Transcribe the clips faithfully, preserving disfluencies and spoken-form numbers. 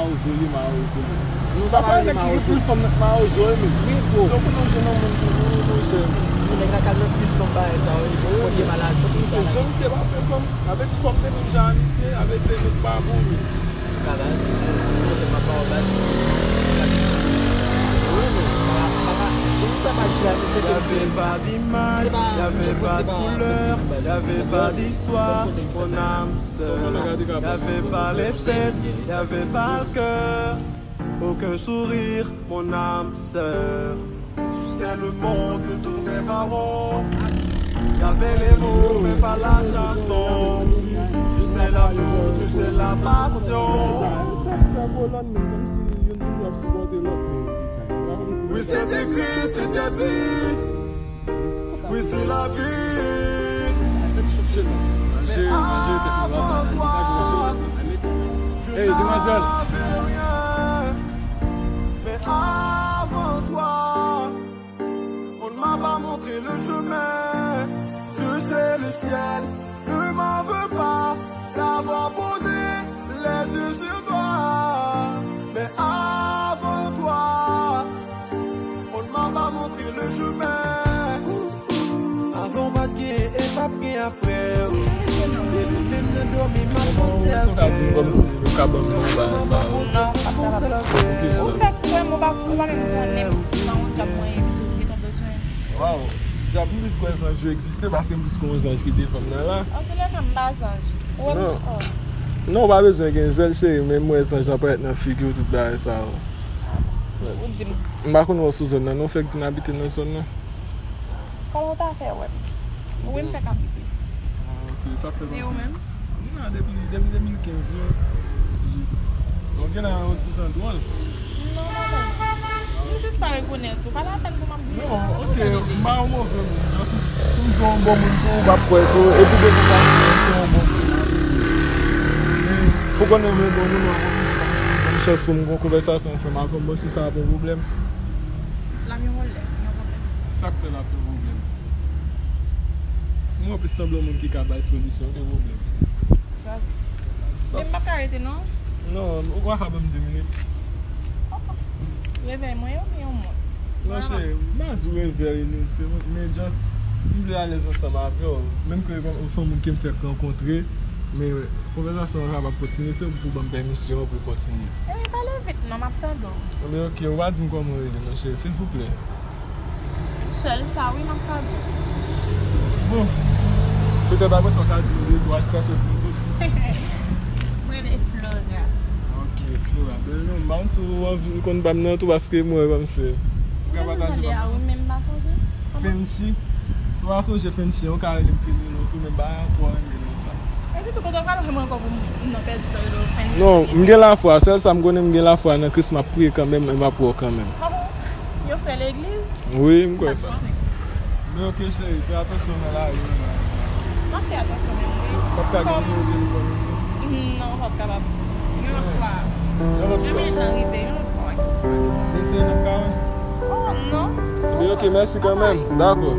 mawozo li, mawozo li. Pafwa nèg ki gen pil fanm nan k mawozo wi men. Wi bro. Donk ou nan jwenn yon moun pou ou, nou jwenn. Pou nèg la kal nan pil fanm bagay sa wi. Premye maladi sa. Misye janm se pa fè fanm. Avè ti fanm te menm jan a misye, avè te nou pa bon men. Kaka, manje pa pa w baz. Wi men. Pa, pa, pa, si nou sa pa chita, se se ke misye. Y avait pas d'image, y avait pas de couleur, y avait pas d'histoire, mon âme sœur. Y avait pas les fêtes, y avait pas le cœur. Aucun sourire, mon âme sœur. Tu sais, le monde tournait pas rond. Y avait les mots, mais pas la chanson. Tu sais l'amour, tu sais la passion. Sa, sa, sa fè kolòn, men kòmsi youn toujou ap sipòte lòt, men. Pa kòmsi. Oui, c'est écrit, c'était dit. Oui, c'est la vie. Manje, manje, tèt mwen pa mal. Hey, demoiselle. Mais avant toi, on ne m'a pas montré le chemin. Je sais, le ciel ne m'en veut pas d'avoir posé les yeux sur toi. Mais avant toi, on ne m'a pas montré le chemin. Avan w pa t gen e p ap gen apre w. Depi w te nan dòmi, m ap panse avè w. Ou ka ban m non bagay sa yo. Non, m p ap kapab. Ou fè kwè m, ou pa, ou pa menm konnen m si se pa yon djab mwen ye, epi tou ou gentan bezwen. Waw, djab, m plis kwè zanj yo egziste paske m plis kwè yon zanj ki devan m nan la. Antoulèka, m pa zanj. Ou wè m ankò? Non, ou pa bezwen gen zèl, cheri, men m wè zanj lan parèt nan figi w, tout bagay sa yo. Ou di m. M pa konn wè w sou zòn nan, non, fèk vin abite nan zòn nan. Kòman w ta fè wè m? Wi, m fèk abite. Ah, ok, sa fè. E ou menm? Non, depi, depi de mil kenz yo, jis. Donk, gen nan yon ti jan dwòl. Non, non, non. Nou jis pa rekonèt ou. Pa lapèn pou m ap di w. Non, ok, m pa yon move moun. Just, si m di w yon bon moun tou, ou p ap kwè tou. Epi depi w pa konnen se yon bon moun. Men, pou konnen m yon bon moun, w ap oblije ban m chans pou m gen yon konvèsasyon ansanm avè w. Bon, si sa ap yon pwoblèm. L ap yon pwoblèm, yon pwoblèm. Sa k fè l ap yon pwoblèm? Mwen plis sanble yon moun ki ka bay solisyon ke pwoblèm. Sa. Men m p ap ka rete, non. Non, ou pa ka ban m de minit? Revèy mwen ye oubyen yon mòg? Non, cheri, m pa di revèy nou, se, men just, m vle alèz ansanm avè w. Menm ke ou se yon moun ke m fèk rankontre, men konvèsasyon an kapab kontinye, se ou ki pou ban m pèmisyon pou l kontinye. Ebyen, pale vit non, m ap tande w. Ebyen, ok, ou pa di m kòman w rele non, cheri, silvouplè. Sèl sa wi m ap ka di w. Bon. Petèt apre sa w ka di m de twa, jiskaske w di m tout. Mwen rele Flora. Ok, Flora. Bèl non. M pa konn si w anvi konn pa m nan tou paske mwen kòmsi. Ou ka pataje pa m. Ou menm pa sonje? Fenchi. Si w pa sonje Fenchi, ou ka rele m Fenilon tou, men m pa twò renmen non sa. Epi tou, kote w pral wè m ankò pou m nan pèdi tan yo, Fenchi? Non, m gen lafwa. Sèl sa m konnen, m gen lafwa nan Kris, m ap priye kanmenm, e m ap wè w kanmenm. Ah bon? Yo fè legliz? Wi, m kwè sa. Men ok, cheri, fè atansyon nan lari, nan lari. M ap fè atansyon menm, wi. W ap ka gen nimewo telefòn ou? Non, m p ap kapab. Yon lòt fwa. Yon lòt fwa. Demen tan rive, yon lòt fwa. Eseye n ap ka wè. Oh, non. Men ok, mèsi kanmenm. Dakò.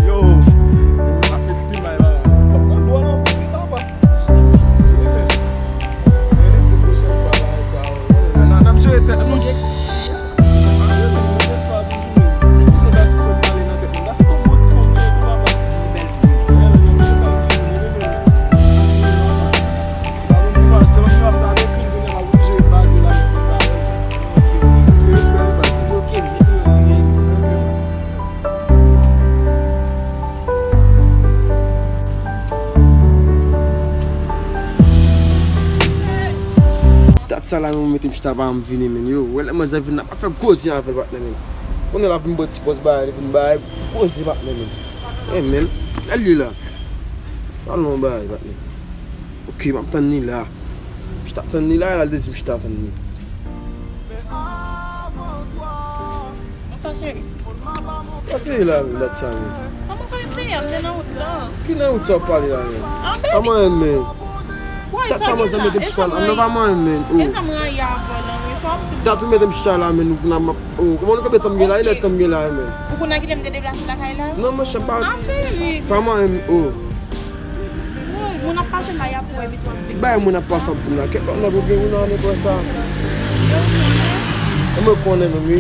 Yo, ap met ti may la. Fòk nan dwòl anpil, papa. Wi, men. Men li di pwochèn fwa bagay sa yo. N a, n ap jere tèt nou. Dat sa la, men mwen mete m chita pa m vini, men yo. Wè lè manzè vin la, pa fè koze avè l, patnè, men. Kounye a l ap vin bò ti pòz bagay, li vin bay koze, patnè, men. E, men, lè l ye la. Pale yon bagay, patnè. Ok, m ap tann li la. M chita tann li la, e l al di m chita tann li. Bonswa, cheri. Kote w ye la menm, dat sa menm? Kòman w konnen m te ye a? M te nan wout lan. Ki nan wout sa w ap pale la menm? Anben. Pa manyen m menm. Dat sa manzè mete m chita la. Non, pa manyen m menm. E sa m rayi avè w lan, wi. Swa w ap di m. Dat ou mete m chita la menm, nou, n ap, oh, kòman nou kanpe tan m gen la, e lè tan m gen la menm? Ou konn a kilè m te deplase lakay la? Non, monchè, pa. Ah, cheri. Pa manyen m, oh. Woy, moun ap pase la, y ap wè, epi tou ap vin. Bay moun ap pase ap di m la, kèt lòt nèg ou gen ou nan ane pran sa. E mwen konnen menm, wi.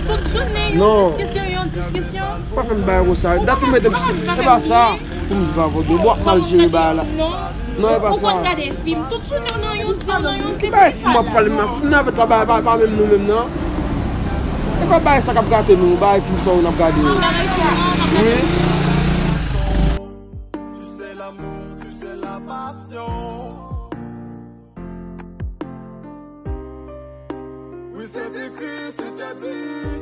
Tout jounen, yon diskisyon, yon diskisyon. Pa fè m bagay konsa. Dat ou mete m chita. E pa sa. Pou m viv avè w, w ap mal jere bagay la. Non, e pa sa. Ou konn gade fim, tout jounen w nan yon zen, nan yon zen. Bay fim w ap pale m nan, fim nan, pa, pa, pa, pa menm nou menm, non. E pa bagay sa k ap gate nou, bagay fim sa yo n ap gade yo. Wi. C'est la passion. Oui, c'est écrit, c'était dit.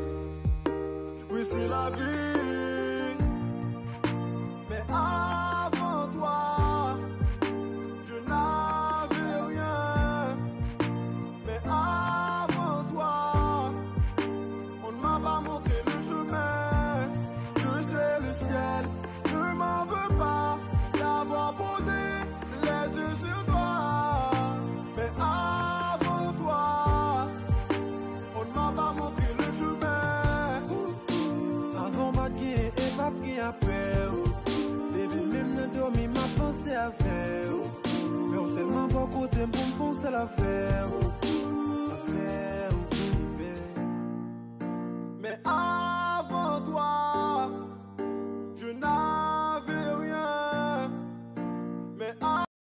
Oui, c'est la vie. Mais avant toi, je n'avais rien. Mais avant toi, on ne m'a pas montré le chemin. Je sais le ciel ne m'en veut pas d'avoir posé les yeux sur toi. Mais avant toi, on ne m'a pas montré le chemin. Avan pa t gen e p ap gen apre w. Depi menm nan dòmi m ap panse avè w. Men w sèlman bò kote m pou m fè yon sèl afè.